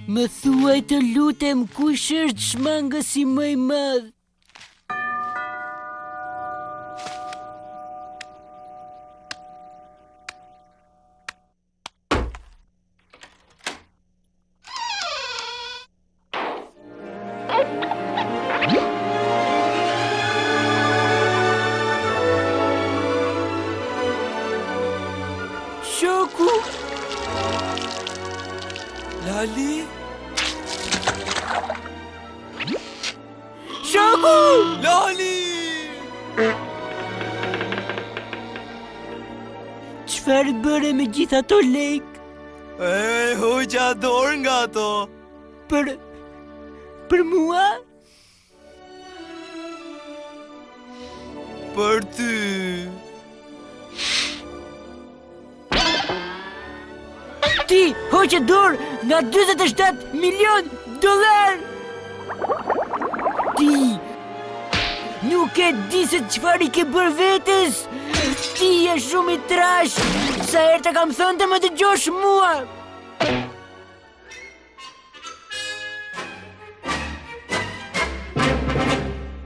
Më thuaj të lutem kush është shmangësi më i madh? Shoku! Lali? Shoku! Lali! Çfarë bëre me gjithë ato lekë? E, hoqa dorë nga ato. Për... Për mua? Për ty. Ti hoqe dorë nga 47 milion dollarë! Ti nuk e di se çfarë i ke bërë vetes! Ti je shumë i trashë! Sa herë të kam thënë të më dëgjosh mua!